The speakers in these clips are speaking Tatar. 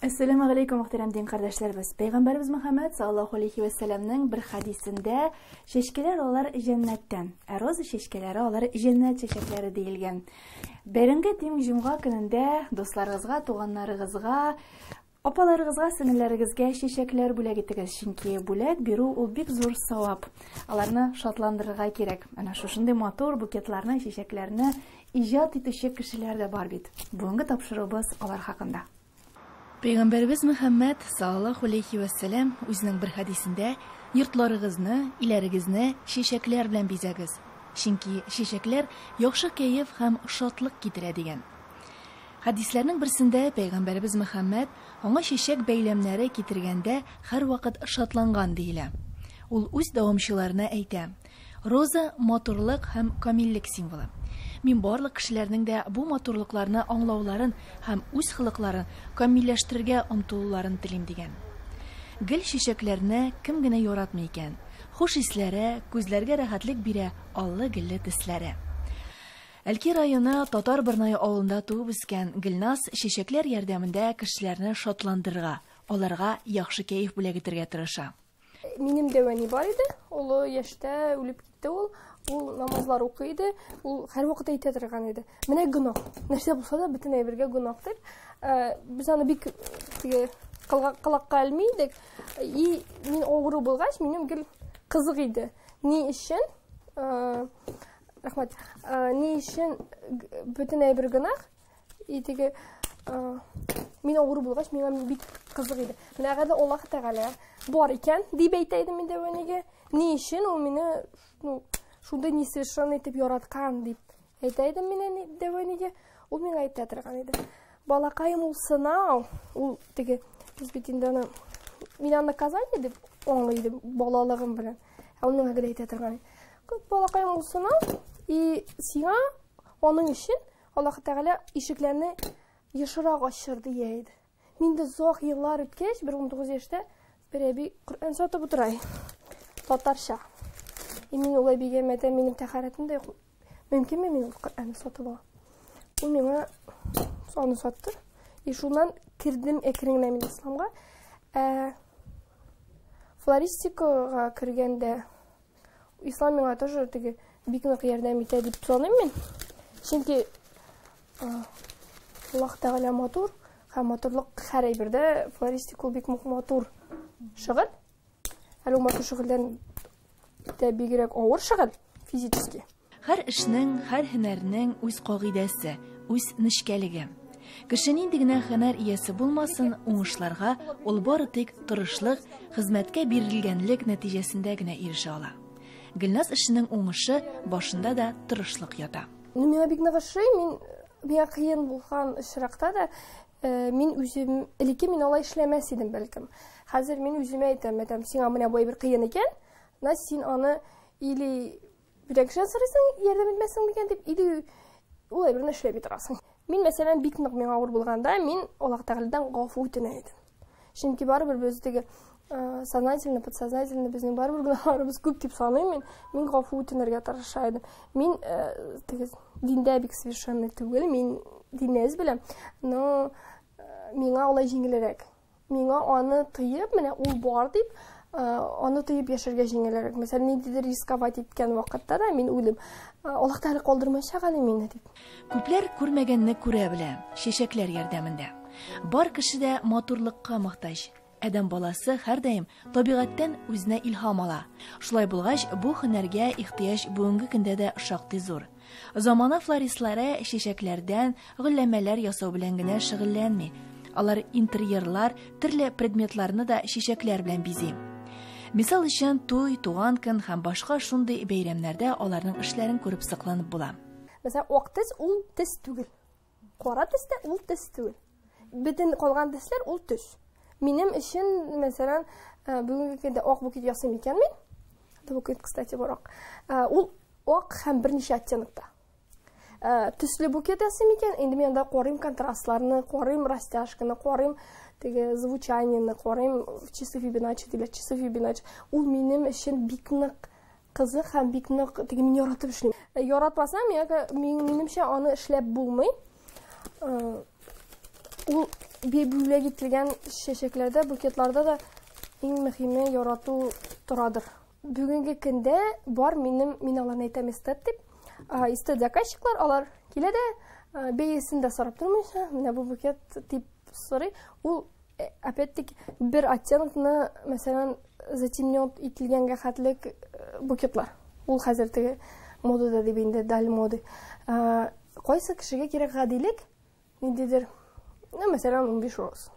Әссәламү галәйкүм, мөхтәрәм дин кардәшләребез. Пәйгамбәребез Мөхәммәд саллаллаһу алейхи вә сәлләмнең бер хәдисендә чәчкәләр алар җәннәттән, ә роза чәчкәләре алар җәннәт чәчәкләре диелгән. Бәйрәмгә тиң җомга көнендә дусларыгызга, туганнарыгызга, апаларыгызга, сеңелләрегезгә чәчәкләр бүләк итегез, чөнки бүләк бирү ул бик зур савап. Аларны шатландырырга кирәк. Әнә шушындый матур букетларны, чәчәкләрне иҗат итүче кешеләр дә бар бит. Бүгенге тапшыруыбыз алар хакында. Пәйгамбәребез Мөхәммәд саллаллаһу алейхи вә сәлам үзенең бер хәдисендә йортларыгызны, өйләрегезне чәчәкләр белән бизәгез, чөнки чәчәкләр яхшы кәеф һәм шатлык китерә дигән. Хәдисләрнең берсендә пәйгамбәребез Мөхәммәд аңа чәчәк бәйләмнәре китергәндә һәрвакыт шатланган диелә. Ул үз дәвамчыларына әйтә: Роза матурлык һәм камиллек символы. Мин барлык кешеләрнең дә бу матурлыкларны аңлауларын һәм үз холыкларын камилләштерергә омтылуларын телим дигән. Гел чәчәкләрне кем генә яратмый икән? Хуш исләре, күзләргә рәхәтлек бирә аллы-гөлле төсләре. Әлки районы Татар Борнае авылында туып үскән Гөлназ чәчәкләр ярдәмендә кешеләрне шатландырырга, аларга яхшы кәеф бүләк итәргә тырыша. Минем дә әни бар иде, олы яшьтә үлеп китте ул. Ул намазлар укый иде, ул һәрвакыт әйтә торган иде. Менә гөнаһ. Нәрсә булса да бөтен әйбергә гөнаһ дип. Без аны бик теге колакка элми идек. И мин авыру булгач, минем гел кызык иде. Ни өчен? Рәхмәт. Ни өчен бөтен әйбер гөнаһ? И теге мин авыру булгач, миңа бик кызык иде. Менә әгәр дә Аллаһ Тәгалә бар икән, дип әйтә идем мин дәвәнигә. Ни өчен ул мине, ну, шундый несовершенный итеп яраткан дип әйтә идем мин дәвәнигә. Ул миңа әйтә торган иде. Балакаем, ул сынау, ул теге, без бит инде аны, мин аны наказание дип аңлый идем балалыгым белән. Ә ул миңа гел әйтә торган иде. Балакаем, ул сынау, и сиңа аның өчен Аллаһ Тәгалә ишекләрне ешрак ачыр дия иде. Мин дә озак еллар үткәч, бер 19 яшьтә бер әби Коръән сатып утыра. Татарча. И мин ул әбигә мәтәм, минем тәһарәтем дә юк. Мөмкинме мин ул Коръәнне сатып алам? Ул миңа аны сатты. И шуннан кердем әкрен генә мин исламга. Ә флористикага кергәндә Ислам миңа тоже теге бик нык ярдәм итә дип саныйм мин. Чөнки Аллаһ Тәгалә матур һәм матурлык һәр әйбердә, флористика ул бик матур шөгыль. Әле ул матур шөгыльдән дә бигрәк авыр шөгыль физически. Һәр эшнең, һәр һөнәрнең үз кагыйдәсе, үз нечкәлеге. Кеше нинди генә һөнәр иясе булмасын, уңышларга ул бары тик тырышлык, хезмәткә бирелгәнлек нәтиҗәсендә генә ирешә ала. Гөлназ эшенең уңышы башында да тырышлык ята. Ну, миңа бик нык ошый, мин миңа кыен булган очракта да мин үзем элекке мин алай эшләмәс идем бәлкем. Хәзер мин үземә әйтәм, әйтәм, сиңа менә бу әйбер кыен икән, значит, син аны или бүтән кешедән сорыйсың, ярдәм итмәссең микән дип, или ул әйберне эшләми торасың. Мин, мәсәлән, бик нык миңа авыр булганда, мин Аллаһ Тәгаләдән гафу үтенә идем. Чөнки барыбер без теге сознательно, подсознательно безнең барыбер гөнаһларыбыз күп дип саныйм мин. Мин гафу үтенергә тырыша идем. Мин теге диндә бик совершенный түгел, мин динне әз беләм, но миңа алай җиңелрәк. Миңа аны тыеп, менә ул бар дип, аны тыеп яшәргә җиңелрәк. Мәсәлән, ниндидер рисковать иткән вакытта да мин уйлыйм, Аллаһ Тәгалә калдырмаячак әле мине дип. Күпләр күрмәгәнне күрә белә, чәчәкләр ярдәмендә. Бар кеше дә матурлыкка мохтаҗ. Адәм баласы һәрдаим табигатьтән үзенә илһам ала. Шулай булгач, бу һөнәргә ихтыяҗ бүгенге көндә дә шактый зур. Замана флористлары чәчәкләрдән гөлләмәләр ясау белән генә шөгыльләнми. Алар интерьерлар, төрле предметларны да чәчәкләр белән бизи. Мисал өчен, туй, туган көн һәм башка шундый бәйрәмнәрдә аларның эшләрен күреп сокланып була. Мәсәлән, ак төс ул төс түгел. Кара төс тә ул төс түгел. Бөтен калган төсләр ул төс. Минем өчен, мәсәлән, бүгенге көндә ак букет ясыйм икән мин. Букет, кстати, бар ак. Ул ак һәм берничә оттенокта. Төсле букет ясыйм икән, инде мин анда карыйм контрастларны, карыйм растяжканы, карыйм теге звучаниены, карыйм чисто Фибоначчи диләр, чисто Фибоначчи. Ул минем өчен бик нык кызык һәм бик нык теге мин яратып эшлим. Яратмасам, минемчә аны эшләп булмый. Ул Бүләк ителгән чәчәкләрдә, букетларда да иң мөһиме ярату торадыр. Бүгенге көндә бар минем, мин аларны әйтәм эстет дип. Эстет заказчиклар, алар килә дә, бәясен дә сорап тормыйча, менә бу букет дип сорый. Ул опять-таки бер оттенокны, мәсәлән, затемнен ителгәнгә хәтлек букетлар. Ул хәзер теге модада дип инде, даль моды. Кайсы кешегә кирәк гадилек, ниндидер, ну, мәсәлән, 15 роз.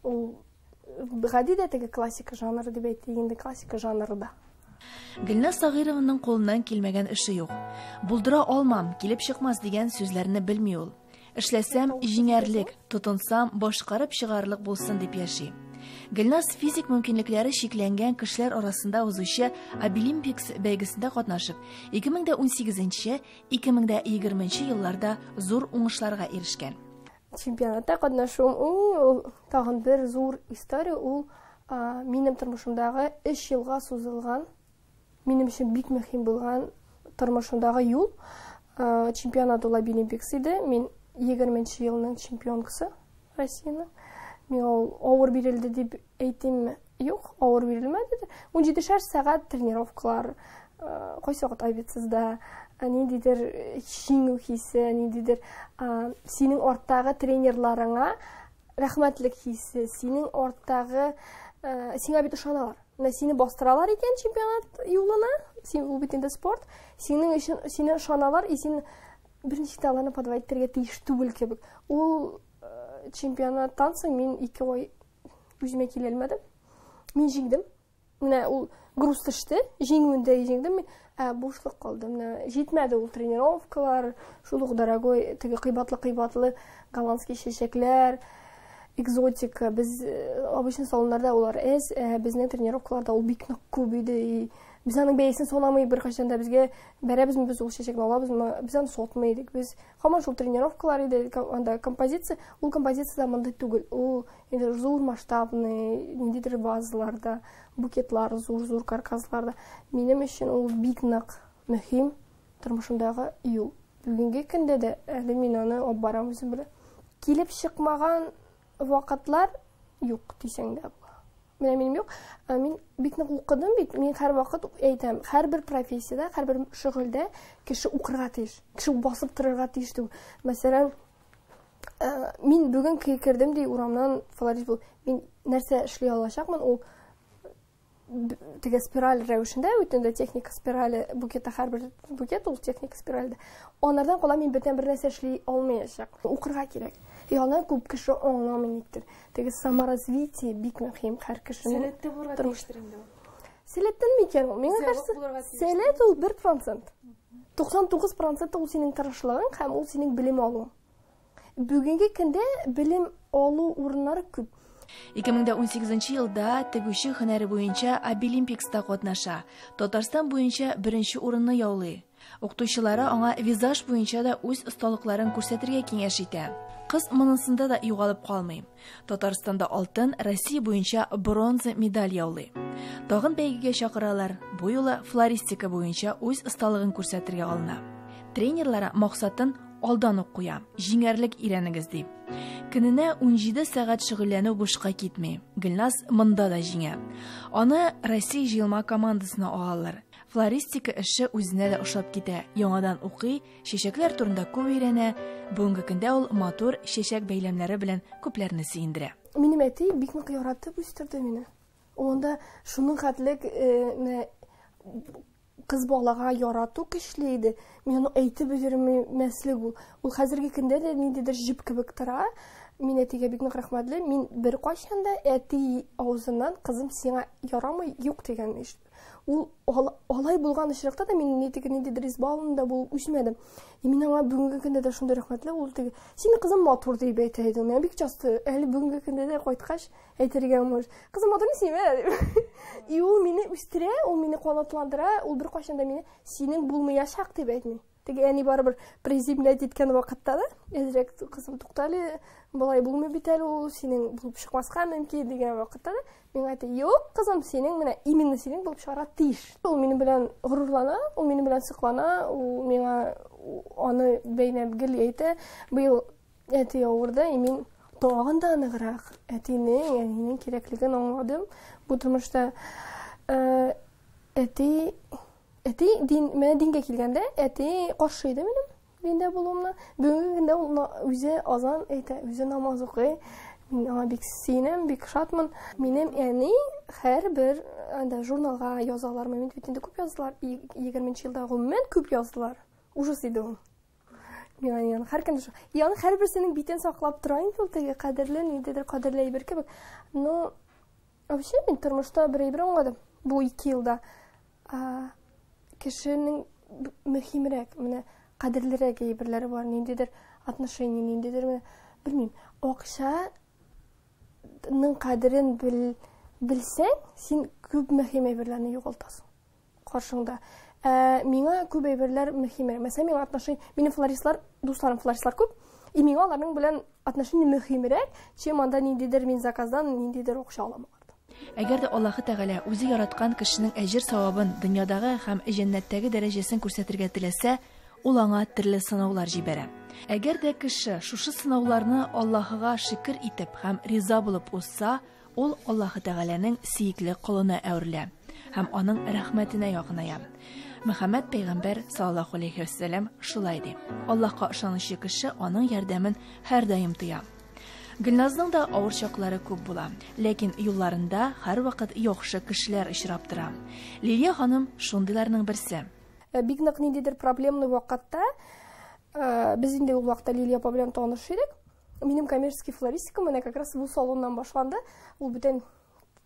Ул гади дә теге классика жанры дип әйтик инде, классика жанры да. Гөлназ Сагыйрованың кулыннан килмәгән эше юк. Булдыра алмам, килеп чыкмас дигән сүзләрне белми ул. Эшләсәм, җиңәрлек, тотынсам, башкарып чыгарлык булсын дип яши. Гөлназ физик мөмкинлекләре чикләнгән кешеләр арасында узучы Абилимпикс бәйгесендә катнашып, 2018-2020 елларда зур уңышларга ирешкән. Чемпионатта катнашуым ул тагын бер зур история, ул минем тормышымдагы 3 елга сузылган, минем өчен бик мөһим булган тормышымдагы юл. Чемпионат ул Абилимпикс иде. Мин 20 елның чемпионкасы Россияның. Миңа ул авыр бирелде дип әйтимме? Юк, авыр бирелмәде. 17 сәгать тренировкалар, кайсы вакыт обедсыз да, ниндидер җиңү хисе, ниндидер синең арттагы тренерларыңа рәхмәтлек хисе, синең арттагы, сиңа бит ышаналар. Менә сине бастыралар икән чемпионат юлына, син ул бит инде спорт, синең өчен сине ышаналар, и син берничек тә аларны подводить итәргә тиеш түгел кебек. Ул чемпионаттан соң мин 2 ай үземә килә алмадым. Мин җиңдем. Менә ул груз төште, җиңүендә җиңдем мин. Бушлык калды. Менә җитмәде ул тренировкалар, шул ук дорогой, теге кыйбатлы-кыйбатлы голландский чәчәкләр, экзотика. Без обычно салоннарда улар әз, безнең тренировкаларда ул бик нык күп иде. И без аның бәясен санамый беркайчан да, безгә бәрәбезме без ул чәчәкне алабызмы, без аны сатмый идек. Без һаман шул тренировкалар иде, анда композиция, ул композиция да мондый түгел. Ул инде зур масштабный, ниндидер вазаларда, букетлар, зур-зур каркасларда. Минем өчен ул бик нык мөһим тормышымдагы юл. Бүгенге көндә дә әле мин аны алып барам үзем белән. Килеп чыкмаган вакытлар юк дисәң дә була. Менә минем юк. Мин бик нык укыдым бит. Мин һәр вакыт әйтәм, һәрбер профессиядә, һәрбер шөгыльдә кеше укырга тиеш. Кеше басып торырга тиеш түгел. Мәсәлән, мин бүген кердем ди урамнан флорист булып. Мин нәрсә эшли алачакмын, ул теге спираль рәвешендә, үтендә техника спирале, букетта һәрбер букет ул техника спиральдә. Анардан кала мин бүтән бер нәрсә эшли алмаячак. Укырга кирәк. И аны күп кеше аңламый никтер. Теге саморазвитие бик мөһим һәр кешенең. Сәләттә булырга тормыш. тиештер инде ул. Сәләттән микән ул? Миңа Зәвык кажется, булырга тиештер. сәләт ул 1%. 99% ул синең тырышлыгың һәм ул синең белем алуың. Бүгенге көндә белем алу урыннары күп. 2018 елда тегүче һөнәре буенча Абилимпикста катнаша. Татарстан буенча беренче урынны яулый. Укытучылары аңа визаж буенча да үз осталыкларын күрсәтергә киңәш итә. Кыз монысында да югалып калмый. Татарстанда алтын, Россия буенча бронза медаль яулый. Тагын бәйгегә чакыралар. Бу юлы флористика буенча үз осталыгын күрсәтергә алына. Тренерлары максатын алдан ук куя. Җиңәрлек өйрәнегез ди. Көненә 17 сәгать шөгыльләнү бушка китми. Гөлназ монда да җиңә. Аны Россия җыелма командасына алалар. Флористика эше үзенә дә ошап китә. Яңадан укый, чәчәкләр турында күп өйрәнә. Бүгенге көндә ул матур чәчәк бәйләмнәре белән күпләрне сөендерә. Минем әти бик нык яратып үстерде мине. Анда шуның хәтлек менә кыз балага ярату көчле иде. Мин аны әйтеп бетермәслек ул. Ул хәзерге көндә дә ниндидер җеп кебек тора. Мин әтигә бик нык рәхмәтле. Мин бер кайчан да әти авызыннан кызым сиңа ярамый юк дигәнне ишеттем. Ул алай булган очракта да мин ниндидер избалында булып үсмәдем. И мин аңа бүгенге көндә дә шундый рәхмәтле. Ул теге, сине кызым матур дип әйтә иде. Мин бик часто әле бүгенге көндә дә кайткач әйтергә может. Кызым матур мисеме? Дип. И ул мине үстерә, ул мине канатландыра, ул бер кайчан да мине синең булмаячак дип әйтми. Теге әни барыбер приземлять иткән вакытта да, әзрәк кызым туктале, болай булмый бит әле ул, синең булып чыкмаска мөмкин дигән вакытта да, миңа әйтә, юк, кызым, синең менә именно синең булып чыгарга тиеш. Ул минем белән горурлана, ул минем белән соклана, ул миңа аны бәйнәп гел әйтә. Быел әти авырды, и мин Тагын да ныграк әтинең, әнинең кирәклеген аңладым. Бу тормышта әти, әти дин, менә дингә килгәндә, әти каршы иде минем диндә булуымны. Бүгенге көндә ул үзе азан әйтә, үзе намаз укый. Мин аңа бик сөенәм, бик шатмын. Минем әни һәрбер анда журналга язалар, мин бит инде күп яздылар. 20 елда гомумән күп яздылар. Ужас иде ул. Миңа яны һәркем шул. Яны һәрберсенең битен саклап тора инде ул теге кадерле, ниндидер кадерле әйбер кебек. Но вообще мин тормышта бер әйбер аңладым. Бу 2 елда кешенең мөһимрәк, менә кадерлерәк әйберләре бар, ниндидер отношение, ниндидер менә белмим, акчаның кадерен белсәң, син күп мөһим әйберләрне югалтасың каршыңда. Миңа күп әйберләр мөһимрәк. Мәсәлән, миңа отношение, минем флористлар, дусларым флористлар күп, и миңа аларның белән отношение мөһимрәк, чем анда ниндидер мин заказдан ниндидер акча алам алардан. Әгәр дә Аллаһы Тәгалә үзе яраткан кешенең әҗер савабын дөньядагы һәм җәннәттәге дәрәҗәсен күрсәтергә теләсә, ул аңа төрле сынаулар җибәрә. Әгәр дә кеше шушы сынауларны Аллаһыга шөкер итеп һәм риза булып узса, ул Аллаһы Тәгаләнең сөекле колына әверелә һәм аның рәхмәтенә якыная. Мөхәммәд пәйгамбәр саллаллаһу алейхи вәссәлам шулай ди. Аллаһка ышанучы кеше аның ярдәмен һәрдаим тоя. Гөлназның да авыр чаклары күп була, ләкин юлларында һәрвакыт яхшы кешеләр очрап тора. Лилия ханым шундыйларның берсе. Бик нык ниндидер проблемный вакытта, без инде ул вакытта Лилия апа белән таныш идек. Минем коммерческий флористика менә как раз бу салоннан башланды. Ул бүтән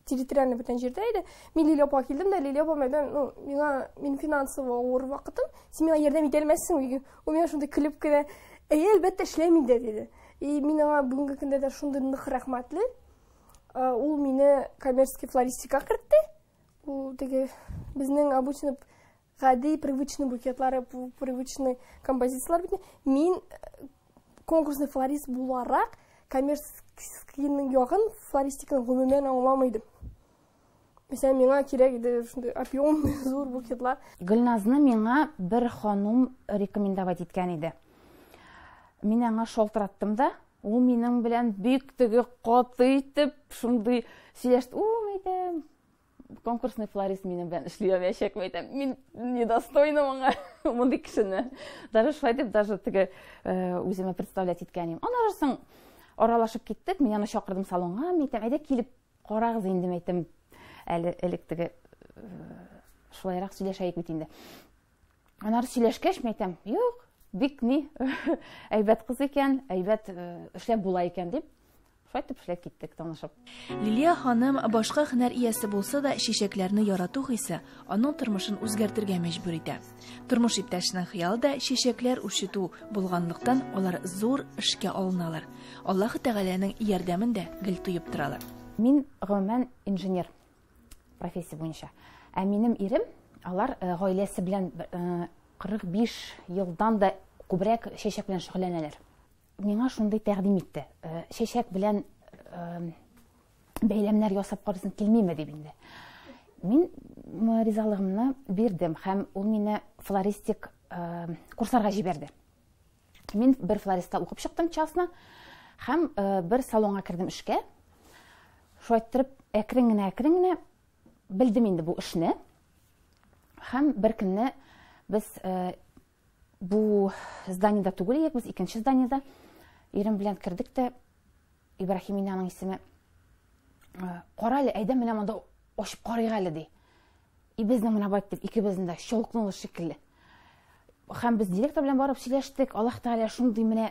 территориальный бүтән җирдә иде. Мин Лилия апага килдем дә, Лилия апа мәйдан, ну, миңа, мин финансово авыр вакытым, син миңа ярдәм итә алмассың. Ул миңа шундый көлеп кенә, әйе, әлбәттә, эшләйм инде, диде. И мин аңа бүгенге көндә дә шундый нык рәхмәтле. Ул мине коммерческий флористика кертте. Ул теге безнең обычно гади привычный букетлары, привычный композициялар бит. Мин конкурсный флорист буларак коммерческийның ягын, флористиканы гомумән аңламый идем. Мәсәлән, миңа кирәк иде шундый объемный зур букетлар. Гөлназны миңа бер ханум рекомендовать иткән иде. Мин аңа шалтыраттым да, ул минем белән бик теге каты итеп шундый сөйләште. У, әйтәм, конкурсный флорист минем белән эшли алмаячак, әйтәм, мин недостойна моңа мондый кешене. Даже шулай дип, даже теге үземә представлять иткән идем. Аннан соң аралашып киттек, мин аны чакырдым салонга, мин әйтәм, әйдә килеп карагыз инде, мин әйтәм, әле элек теге шулайрак сөйләшәйек бит инде. Аннары сөйләшкәч, мин әйтәм, юк, бик ни, әйбәт кыз икән, әйбәт эшләп була икән дип, шулай итеп эшләп киттек, танышып. Лилия ханым башка һөнәр иясе булса да, чәчәкләрне ярату хисе аның тормышын үзгәртергә мәҗбүр итә. Тормыш иптәшенең хыялы да чәчәкләр үрчетү булганлыктан алар зур эшкә алыналар. Аллаһы Тәгаләнең ярдәмен дә гел тоеп торалар. Мин гомумән инженер профессия буенча. Ә минем ирем, алар гаиләсе белән 45 елдан да күбрәк чәчәк белән шөгыльләнәләр. Миңа шундый тәкъдим итте. Чәчәк белән бәйләмнәр ясап карыйсың килмиме дип инде. Мин ризалыгымны бирдем һәм ул мине флористик курсларга җибәрде. Мин бер флористта укып чыктым частно һәм бер салонга кердем эшкә. Шулай иттереп, әкрен генә, әкрен генә белдем инде бу эшне. Һәм бер көнне без бу зданиеда түгел идек, без икенче зданиеда ирем белән кердек тә, Ибраһим инде аның исеме, кара әле, әйдә менә монда ачып карыйк әле ди. И безнең менә бай дип икебезнең дә щелкнуло шикелле. Һәм без директор белән барып сөйләштек, Аллаһ Тәгалә шундый менә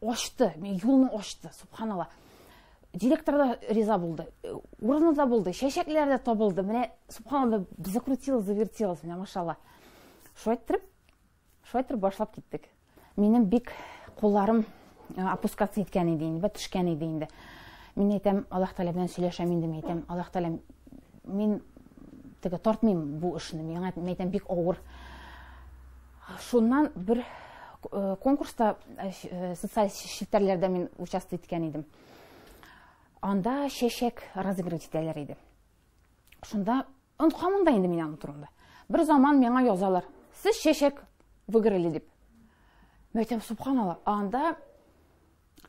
ачты, юлны ачты, субханалла. Директор да риза булды, урыны да булды, чәчәкләр дә табылды. Менә субханалла, закрутилось, завертелось, менә машалла. Шулай иттереп, шулай иттереп башлап киттек. Минем бик кулларым опускаться иткән иде инде, төшкән иде инде. Мин әйтәм, Аллаһ Тәгалә белән сөйләшәм инде, мин әйтәм, Аллаһ Тәгалә, мин теге тартмыйм бу эшне, миңа, мин әйтәм, бик авыр. Шуннан бер конкурста, социаль челтәрләрдә мин участвовать иткән идем. Анда чәчәк разыгрывать итәләр иде. Шунда онытканмын да инде мин аның турында. Бер заман миңа язалар, сез чәчәк выиграли дип. Мин әйтәм, субханалла, анда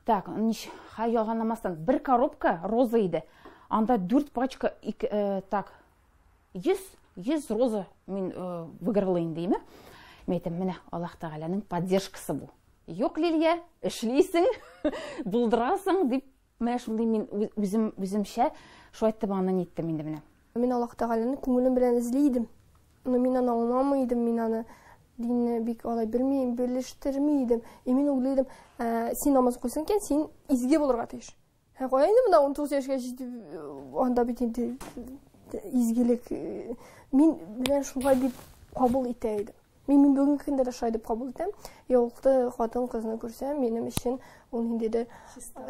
Так, нич, хай ялганламастан, бер коробка роза иде. Анда 4 пачка, так, 100 роза мин выиграла инде, име. Мин әйтәм, менә Аллаһ Тәгаләнең поддержкасы бу. Юк, Лилия, эшлисең, булдырасың дип, менә шундый мин үземчә шулай итеп аны ниттем инде менә. Мин Аллаһ Тәгаләне күңелем белән эзли идем. Но мин аны аңламый идем, мин аны динне бик алай белми, белештерми идем. И мин уйлый идем, син намаз укыйсың икән, син изге булырга тиеш. Ә кая инде монда 19 яшькә җитеп, анда бит инде изгелек. Мин белән шулай дип кабул итә идем. Мин бүгенге көндә дә шулай дип кабул итәм. Яулыклы хатын-кызны күрсәм, минем өчен ул ниндидер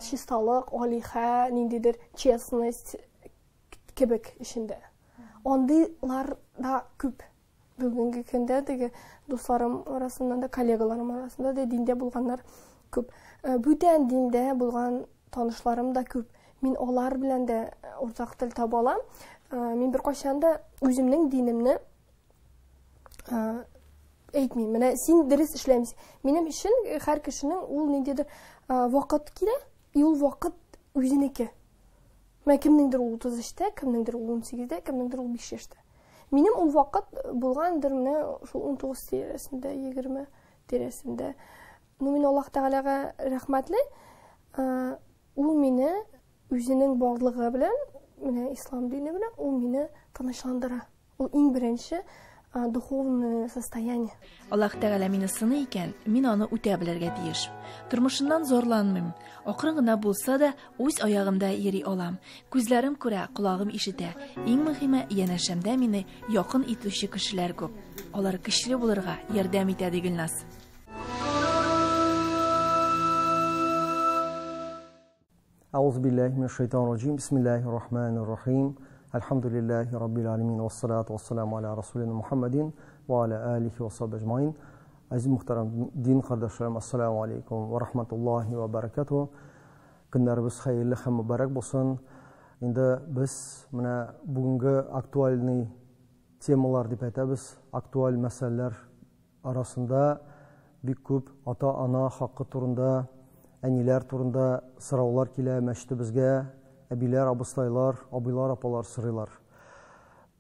чисталык, алиһә, ниндидер честность кебек эчендә. Андыйлар да күп. Бүгенге көндә теге дусларым арасында да, коллегаларым арасында да диндә булганнар күп. Бүтән диндә булган танышларым да күп. Мин алар белән дә уртак тел таба алам. Мин беркайчан да үземнең динемне әйтмим. Менә син дөрес эшләмисең. Минем өчен һәр кешенең ул ниндидер вакыт килә, и ул вакыт үзенеке. Менә кемнеңдер ул 33-тә, кемнеңдер ул 18-дә, кемнеңдер ул 5 яшьтә. Минем ул вакыт булгандыр менә шул 19 тирәсендә, 20 тирәсендә. Ну, мин Аллаһ Тәгаләгә рәхмәтле. Ул мине үзенең барлыгы белән, менә ислам дине белән, ул мине тынычландыра. Ул иң беренче духовное состояние. Аллаһ Тәгалә мине сыный икән, мин аны үтә белергә тиеш. Тормышыннан зарланмыйм. Акрын гына булса да, үз аягымда йөри алам. Күзләрем күрә, колагым ишетә. Иң мөһиме, янәшәмдә мине якын итүче кешеләр күп. Алар көчле булырга ярдәм итә, ди Гөлназ. Әгъузу биллаһи минәш шайтанир раҗим. Бисмиллаһир рахманир рахим. Әлхәмдүлиллаһи раббил аламин вассалату вассаламу аля расулина Мухаммадин ва аля алихи ва сахбихи аҗмаин. Азиз мөхтәрәм дин кардәшләрем, ассаламу алейкум ва рахматуллаһи ва баракатуһ. Көннәребез хәерле һәм мөбарәк булсын. Инде без менә бүгенге актуальный темалар дип әйтәбез, актуаль мәсьәләләр арасында бик күп ата-ана хакы турында, әниләр турында сораулар килә мәчетебезгә. Әбиләр, абыстайлар, абыйлар, апалар сорыйлар.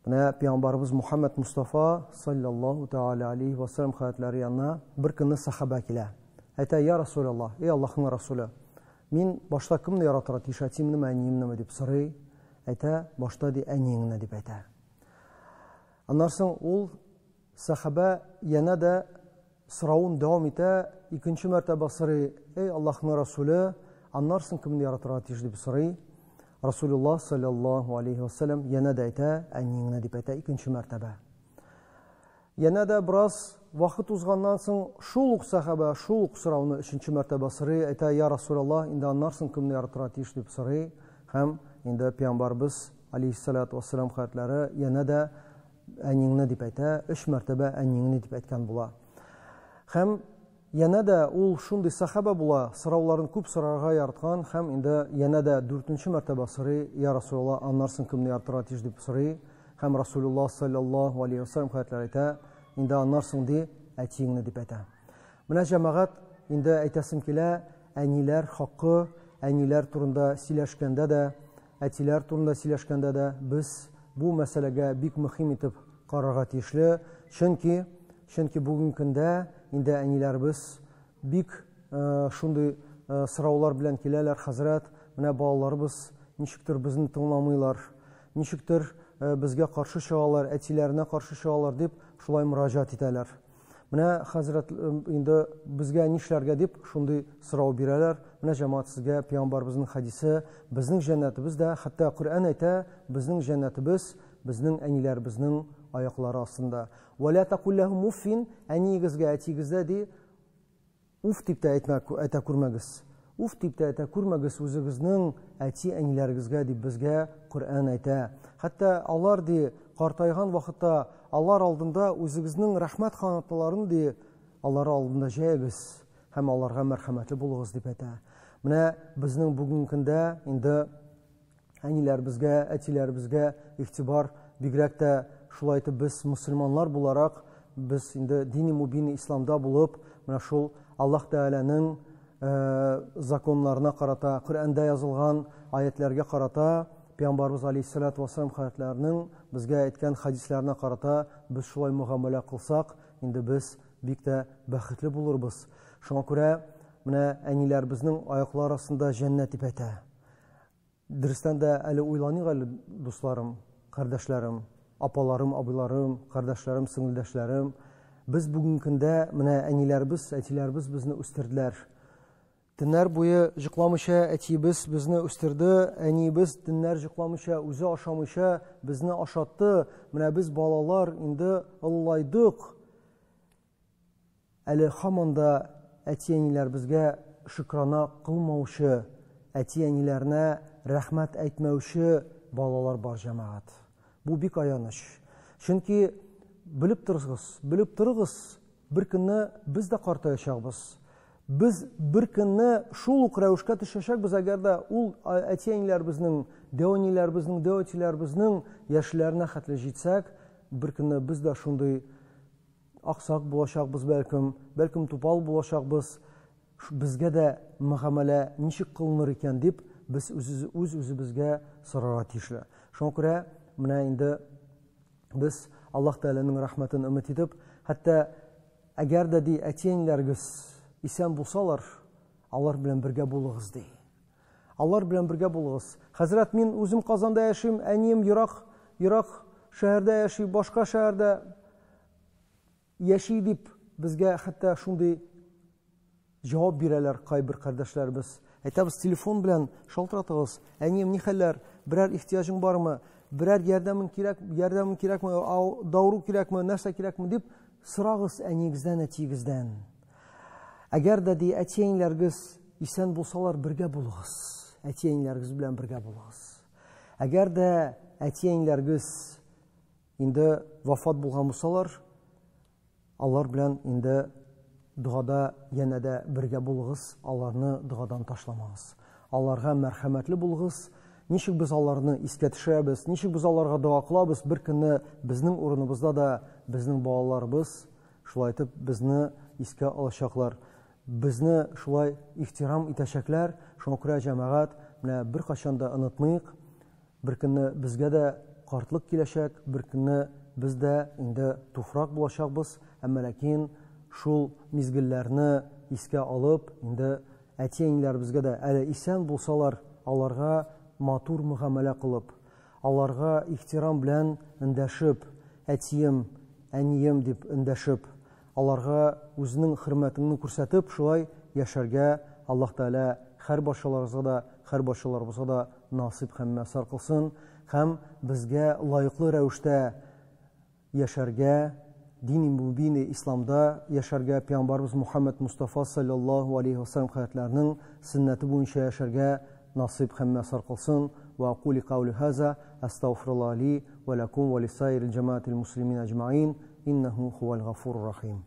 Менә пәйгамбәребез Мухаммад Мустафа саллаллаһу тааля алейхи ва саллям хәзрәтләре янына бер көнне сахаба килә. Әйтә, я Расулаллаһ, эй Аллаһның Расулы, мин башта кемне яратырга тиеш, әтиемнеме, әниемнеме дип сорый. Әйтә, башта ди әниеңне дип әйтә. Аннан соң ул сахаба янә дә соравын дәвам итә, икенче мәртәбә сорый, эй Аллаһның Расулы, аннан соң кемне яратырга тиеш дип сорый. Расулуллаһ саллаллаһу алейхи ва саллям янә дә әйтә, әниеңне дип әйтә икенче мәртәбә. Янә дә бераз вакыт узганнан соң шул ук сахаба шул ук сорауны өченче мәртәбә сорый, әйтә, я Расулуллаһ, инде аннан соң кемне яратырга тиеш дип сорый. Һәм инде пәйгамбәрбез алейхиссалату вассалам хәзрәтләре янә дә әниеңне дип әйтә, өч мәртәбә әниеңне дип әйткән була. Һәм янә дә ул шундый сахаба була, сорауларын күп сорарга яраткан, һәм инде янә дә дүртенче мәртәбә сорый, я Расулуллаһ, аннан соң кемне яратырга тиеш дип сорый. Һәм Расулуллаһ саллаллаһу алейхи ва саллям хәзрәтләре әйтә, инде аннан соң ди, әтиеңне дип әйтә. Менә җәмәгать, инде әйтәсем килә, әниләр хакы, әниләр турында сөйләшкәндә дә, әтиләр турында сөйләшкәндә дә без бу мәсьәләгә бик мөһим итеп карарга тиешле, чөнки бүгенге көндә инде әниләребез бик шундый сораулар белән киләләр, хәзрәт, менә балаларыбыз ничектер безне тыңламыйлар, ничектер безгә каршы чыгалар, әтиләренә каршы чыгалар дип шулай мөрәҗәгать итәләр. Менә хәзрәт, инде безгә нишләргә дип шундый сорау бирәләр. Менә җәмәгать, сезгә пәйгамбәребезнең хәдисе, безнең җәннәтебез дә, хәтта Коръән әйтә, безнең җәннәтебез безнең әниләребезнең аяклары астында. Ва ла тақул лахум уффин, әниегезгә, әтиегезгә ди, уф дип тә әйтә күрмәгез. Уф дип тә әйтә күрмәгез үзегезнең әти-әниләрегезгә дип безгә Коръән әйтә. Хәтта алар ди, картайган вакытта алар алдында үзегезнең рәхмәт канатларын ди, алар алдында җәегез һәм аларга мәрхәмәтле булыгыз дип әйтә. Менә безнең бүгенге көндә инде әниләребезгә, әтиләребезгә игътибар бигрәк тә шулай итеп без мусульманнар буларак, без инде дини мубин исламда булып, менә шул Аллаһ Тәгаләнең законнарына карата, Коръәндә язылган аятләргә карата, Пәйгамбәрбез алейһиссалату вассалам хәзрәтләренең безгә әйткән хәдисләренә карата без шулай мөгамәлә кылсак, инде без бик тә бәхетле булырбыз. Шуңа күрә менә әниләребезнең аяклары астында җәннәт дип әйтә. Дөрестән дә әле уйланыйк әле, дусларым, кардәшләрем, апаларым, абыйларым, кардәшләрем, сеңелдәшләрем. Без бүгенге көндә менә әниләребез, әтиләребез безне үстерделәр. Төннәр буе җокламыйча әтиебез безне үстерде, әниебез төннәр җокламыйча, үзе ашамыйча безне ашатты. Менә без балалар инде олылайдык. Әле һаман да әти-әниләребезгә шөкрана кылмаучы, әти-әниләренә рәхмәт әйтмәүче балалар бар, җәмәгать. Бу бик аяныч. Чөнки белеп торыгыз, белеп торыгыз, бер көнне без дә картаячакбыз. Без бер көнне шул ук рәвешкә төшәчәкбез, әгәр дә ул әти-әниләребезнең, дәү әниләребезнең, дәү әтиләребезнең яшьләренә хәтле җитсәк, бер көнне без дә шундый аксак булачакбыз, бәлкем, бәлкем тупал булачакбыз. Безгә дә мөгамәлә ничек кылыныр икән дип, без үз үзебезгә сорарга тиешле. Шуңа күрә менә инде без Аллаһ Тәгаләнең рәхмәтен өмет итеп, хәтта әгәр дә ди әти-әниләрегез исән булсалар, алар белән бергә булыгыз ди. Алар белән бергә булыгыз. Хәзрәт, мин үзем Казанда яшим, әнием ерак, ерак шәһәрдә яши, башка шәһәрдә яши дип безгә хәтта шундый җавап бирәләр кайбер кардәшләребез. Әйтәбез, телефон белән шалтыратыгыз. Әнием, ни хәлләр? Берәр ихтыяҗың бармы? Берәр ярдәмең кирәк, ярдәмең кирәкме? Дауру кирәкме? Нәрсә кирәкме дип сорагыз әниегездән, әтиегездән. Әгәр дә ди әти-әниләрегез исән булсалар, бергә булыгыз. Әти-әниләрегез белән бергә булыгыз. Әгәр дә әти-әниләрегез инде вафат булган булсалар, алар белән инде догада янә дә бергә булыгыз, аларны догадан ташламагыз. Аларга мәрхәмәтле булыгыз. Ничек без аларны искә төшерәбез, ничек без аларга дога кылабыз, бер көнне безнең урыныбызда да безнең балаларыбыз шулай итеп безне искә алачаклар. Безне шулай ихтирам итәчәкләр. Шуңа күрә, җәмәгать, менә беркайчан да онытмыйк, бер көнне безгә дә картлык киләчәк, бер көнне без дә инде туфрак булачакбыз, әмма ләкин шул мизгелләрне искә алып, инде әти-әниләребезгә дә әле исән булсалар, аларга матур мөгамәлә кылып, аларга ихтирам белән эндәшеп, әтием, әнием дип эндәшеп, аларга үзенең хөрмәтеңне күрсәтеп, шулай яшәргә Аллаһ Тәгалә һәр барчаларыбызга да, һәр барчаларыбызга да насыйп һәм мияссар кылсын һәм безгә лаеклы рәвештә яшәргә, дини мубини исламда яшәргә, пәйгамбәрбез Мухаммад Мустафа саллаллаһу алейхи ва саллям хәзрәтләренең сөннәте буенча яшәргә насыйп һәм мияссар кылсын. Ва акули каули хаза, астагфируллаһ ли ва лакум ва лисаирил җамаатил муслимин аҗмаин, иннаху хувал гафурур рахим.